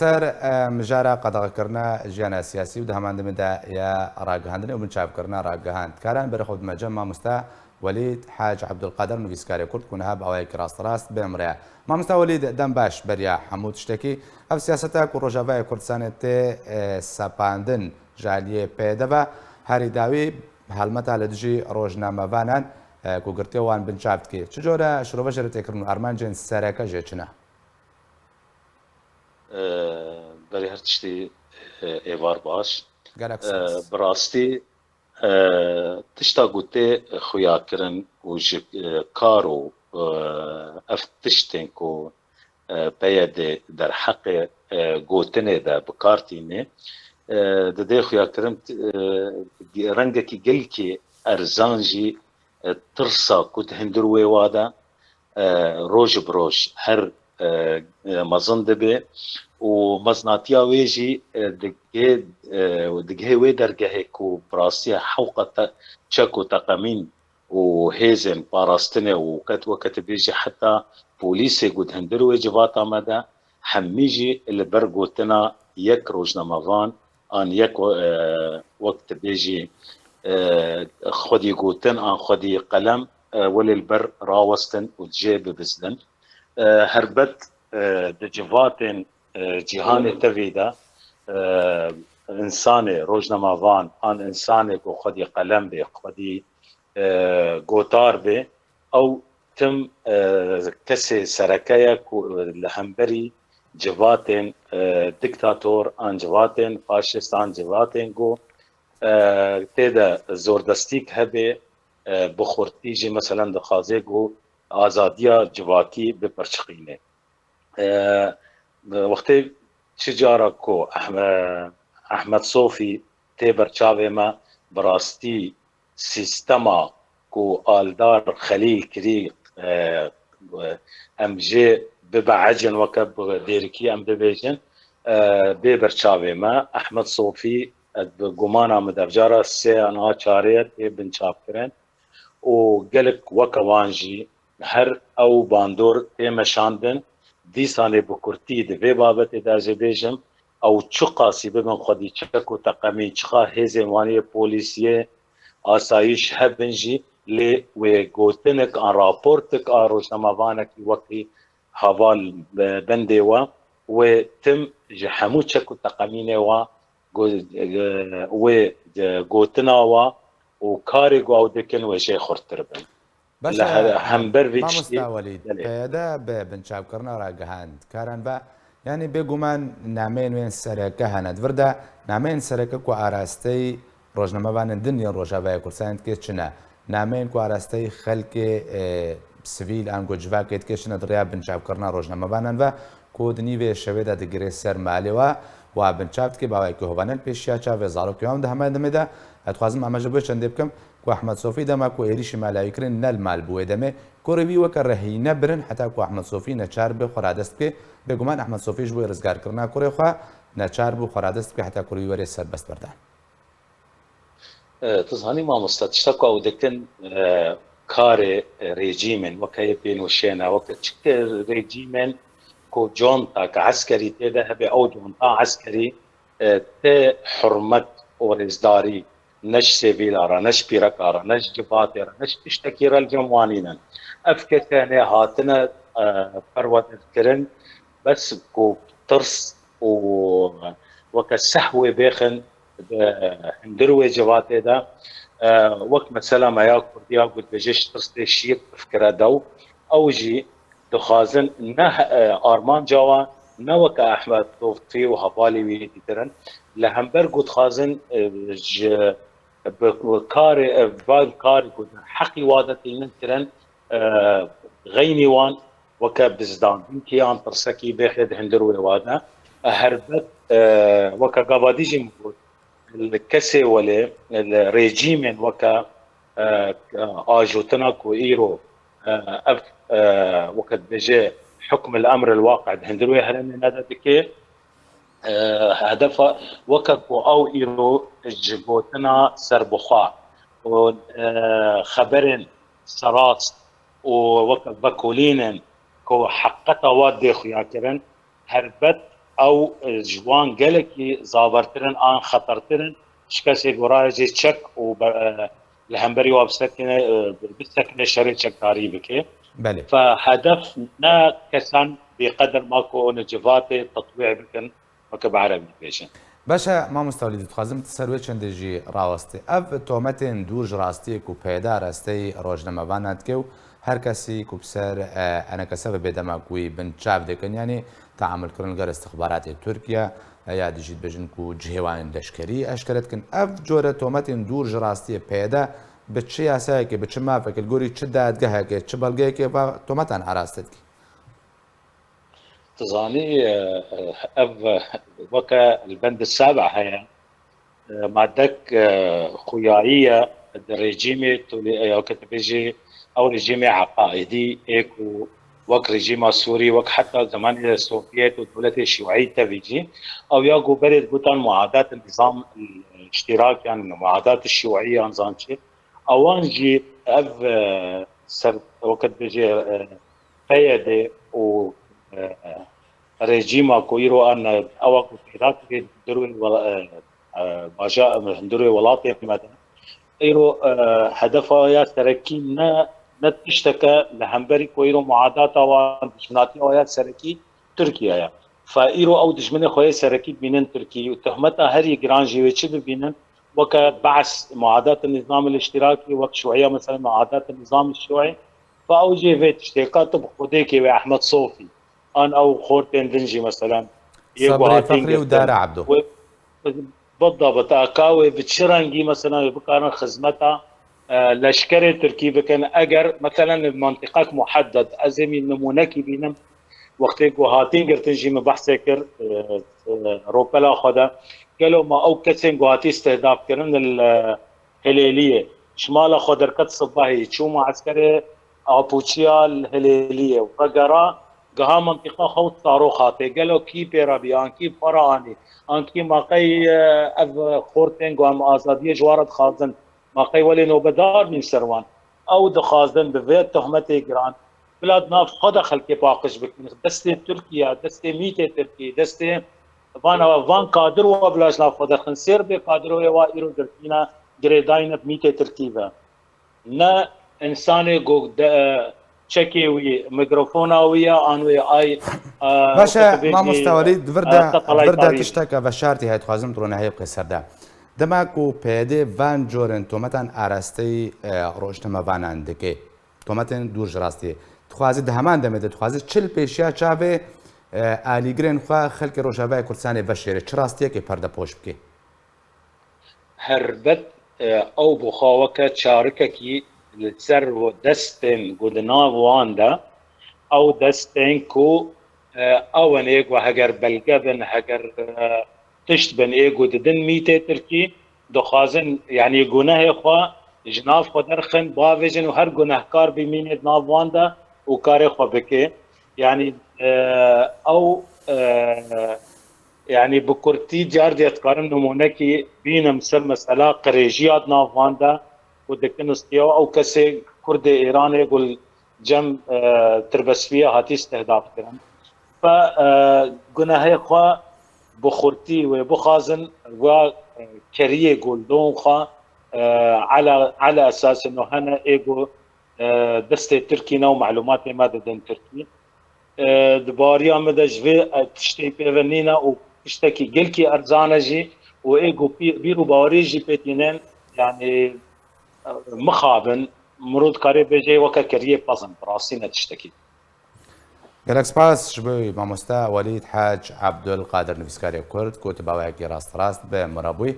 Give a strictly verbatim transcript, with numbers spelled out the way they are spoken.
Ser, e, mijara qedexekirina jiyana siyasî û di heman demê de ya ragihandinê û binçavkirina ragihand. Karan berê xwe bidime cem mamosta Welîd Hac Ebdulqadir, nivîskarê Kurd ku niha bi awayekî rasterast bê em re ye. Mamosta Welîd, dem baş beriya hemû tiştekî. Ev siyaseta ku Rojavayê Kurdistanê tê, e, sepandin ji aliyê P Y D ve, herî dawî helmeta li dijî rojnamevanan, e, ku girtiya wan binçav dike. Çi cure şirove jê re tê kirin û armancên sereke jê çi ne? E, berî her tiştî, e, êvar baş. Gelek E, spas. Bi rastî, e, tişta ku tê xuyakirin û ji, e, kar û, e, ev tiştên ku, e, P Y D derheqê, e, gotinê de bi kar tînê, e, didê xuyakirin, e, rengekî gelkî erzan jî, e, tirsa ku di hundir wê wa de, e, roj bi roj her, e, e, mezin dibe û mezinatiya wê jî, e, digihê, e, digihê wê dergehê ku bi rastî hewqa te-, çek û teqemîn û hêzên parastinê û qet weke tu bêjî heta polîsê ku di hundir wê civata me de hemî jî li ber gotina yek rojnamevan an yek, e, wek tu bêjî, e, xwedî gotin an xwedî qelem, e, welê li ber rawestin û dijê bibizdin. E, helbet, e, di civatên, e, cîhanê tevî de, e, însanê rojnamevan an însanê ku xwedî qelem bê, xwedî, e, gotar bê, ew tim, e, kesê sereke ye ku, e, li hemberî civatên, e, diktator an civatên faşîst an civatên ku, e, tê de zordestîk hebe, e, bi xurtî jî meselen dixwaze ku azadiya civakî bipirçiqîne. E, wextê çi cara ku Ehme-, Ehmed Sofî tê ber çavê me, bi rastî sîstema ku Aldar Xelîl kirî, e, em jê bibe ecin weke bi dêrikî em bibêjin, e, bê ber çavê me. Ehmed Sofî, e, bi gumana min de cara sê an a çarê tê binçavkirin û gelek weke wan jî her ew bandor tê meşandin. Dîsanê bi kurtî di vê babetê de ez ê bêjim, ew çiqasî bibin xwedî çek û teqemîn, çiqa hêzên wan yê polîsiyê, asayîş hebin jî, lê wê gotinik an raportik a rojnamevanekî wekî heval, e, bendê we, wê tim ji hemû çek û teqemînê we, go-, e, wê, e, gotina we û karê ku ew dikin wê jê xurttir bin. Baş Li e, her-, hember vê tiştî, mamosta Welîd, belê. P Y D bi binçavkirina ragihand karan ve, yanî bêguman nameyên wên sereke hene. Di vir de nameyên sereke ku arasteyî rojnamevanên din yên Rojavayê Kurdistanê dike çi ne? Nameyên ku arasteyî xelkê, e, sivîl an ku civakê dike çi ne di rêya binçavkirina rojnamevanan ve ku di nîvê şevê de digire ser malê we, wa binçav dike, bi awayekî hovane li pêşiya çavê zarokê wan di hemê demê de. Ez dixwazim amaje bo çendê bikim ku Ehmed Sofî dema ku êrîşî malawî kirin ne li mal bû wê demê. Kurê wî weke rehîne birin heta ku Ehmed Sofî neçar be xwe radest bike. Bêguman Ehmed Sofî ji bo rizgarkirina kurê xwe neçar bû xwe radest bike heta kurê wî were serbest berdan. E, tu zanî mamoste, tişta ku ew dikin, e, karê, e, rejîmên, weke yê Pînûşê ne, weke çike rejîmên ku contak eskerî tê de hebe, ew conta eskerî, e, tê hurmet û rêzdarî ne ji sivîla re, ne ji pîreka re, ne ji civatê re, ne ji tiştekî re li cem wan nînin. Ev kesanê hatine, e, perwerdehkirin, bes ku tirs û weke sehwê bêxin di hundir wê civatê de, e, wek mesela me ya Kurdiya ku dibêje ji tirsê şîr bifkire dew, ew jî dixwazin ne, e, armanca wan, ne weke Ehmed Sofî û hevalê wî dîtirin, li hember ku dixwazin, e, ji bi karê, e, van karê ku di heqî wa de tînin kirin, e, xeynî wan weke bizdandinekî yan tirsekî bêxe di hundir wê wa de. E, helbet, e, weke gava dî jî min got, li kesê welê, li rejîmên weke, e, ajotina ku îro, e, ev, e, weke dibêje hukm el emr el waqi di hundir wê herêmê ne de dike, e, hedefa weke ku ew îro ji gotina serbixwe û, e, xeberên serast û weke vekolînên ku heqeta wa dê xuya kirin, helbet Ew, e, ji wan gelekî zavertir in an xetertir in, ji kesê ku raye jê çek û be-, e, li hemberî wa bisekine, e, bisekine şerê çekdarî bike. Belê. Fe hedef ne kesan bêqedir ma ku hûn civatê tetwî bikin, weke bi erebî dibêjin. Baş e, mamosta Walîd, dixwazim tu ser wê çendê jî rawestî. Ev tometên dûr ji rastiyê ku P Y D rasteyî rojnamevanan dike û her kesî ku bi ser, e, enekese ve bê dema ku wî bin çav dikin, yanî teamulkirin li gel istixbaratê Tirkiye, e, ya dijî dibêjin ku cihê wan ên leşkerî eşkere dikin. Ev cure tometên dûr ji rastiyê P Y D bi çi yasayekê, bi çi mafekê, li gorî çi dadgehekê, çi belgeyekê va tometan araste dike? Dizanî, e, e, ev, e, weke li bend seba heye. E, madek, e, xuyayî ye di rejîmê tolê-, ya ke dibêjî ew rejîmê eqaîdî ê ku wek rejîma Sûrî, wek heta zemanê Sovyet û dewletê Şîûî tevî jî, ew ya ku berê digotan muadat nizam, e, iştîrak yan muadat Şîûî yan zan çi, ewan jî ev, e, ser, weke dibêjî, e, P Y D û, e, rejîma ku îro an, e, ewa ku peyda kirê hundir wê wela-, e, e, baja-, hundir wê welatê me de. Îro, e, hedefa ya serekî ne, ne tişteke li hemberî ku îro muadata wan dijminatiya wa ya serekî Tirkiye ye. Fe îro ew dijminê xwe yê serekî dibînin Tirkî û tohmeta herî giran jî wê çi bibînin, weke Be's, muadat nizam el-iştirakî, wek Şûiye mesela muadat nizam Şûî. Fe ew jê vê tiştê ka tu bi xwedêkê wê Ehmed Sofî. An ew xortên din jî, meselen, yê Sabrê guhatîn Feqrî û girtin. Dara Ebdo. Wê, bidabit, aka wê bi çi rengî, meselen, wê bikarin xizmeta, e, leşkerê Tirkî bikin. Eger, meselen, li mentiqek muhedded, ez ê min nimûnekî bînim, wextê ku hatîn girtin jî min behsê kir, e, e, ropela xwe de. Gelo ma ew kesên ku hatî istihdaf kirin li, e, Hilêliyê. Ji mala xwe derket sibehî, çû mueskerê Apûçiya li Hilêliyê û vegera giha mentiqa xwe û sarox hatê. Gelo kî pê re bî, an kî para anî, an kî ma qey, e, ev xortên ku em azadiyê ji wan re dixwazin, ma qey welê nobedar bîn ser wan? Ew dixwazin bi vê tohmetê giran bila di nav xwe de xelkê paqij bikin. Destê Tirkiye, destê mîtê Tirkî, destê vana, van kadir wa bila ji nav xwe derxin. Sêr bê kadir wê wa îro girtîne girêdayîne bi mîtê Tirkî ve. Ne însanê ku de, çekê wî, mikrofona wî ye, an wê ay, e, Baş e, weke dibêjî, mamosta Welîd, di vir e, de, di vir de tişteke veşartî heye, dixwazim tu ronahiyê bike ser de. Dema ku P Y D van corên tometan arasteyî, e, rojnamevanan dike, tometên dûr ji rastiyê, dixwazî di heman demê de dixwazî çi li pêşiya çavê, e, alîgirên xwe xelkê Rojavayê Kurdistanê veşêre, çi rastiyekê perdepoş bike? Helbet, e, ew bi xwe weke çarikekî li ser destên ku di nav wan de, ew destên ku, e, ew in ê ku heger belge bin, heger, e, tişt bin ê ku didin mîtê Tirkî, dixwazin, yanî gunehê xwe ji nav xwe derxin, bavêjin û her gunehkar bimîne di nav wan de û karê xwe bike. Yanî, e, ew, e, Yanî bi kurtî car diye dikarim nimûnekî bînim ser mesela qirêjiya di nav wan de ku dikin istiya ew kesê Kurdê Îranê ku li cem, e, tirbesviyê hatî istihdaf kirin. Fe, e, gunehê xwe bi xurtî wê bixwazin, wa, e, keriyê ku li don xwe, e, ala, ala esasê no hene ê ku, e, destê Tirkî ne û malûmatê me didin Tirkî. E, di bariya min de ji vê, e, tiştê pê ve nîne û tiştekî gelkî erzan e jî û ê ku pî-, bîr û bawerî jî pê tînin, yanî, e, mixabin, mirov dikare bêje weke keriyê pez in, bi rastî ne tiştekî. Gelek spas ji bo mamoste Welîd Hac Abdul Qadir, nivîskarê Kurd, ku tu bi awayekî rasterast bi min re bûyî.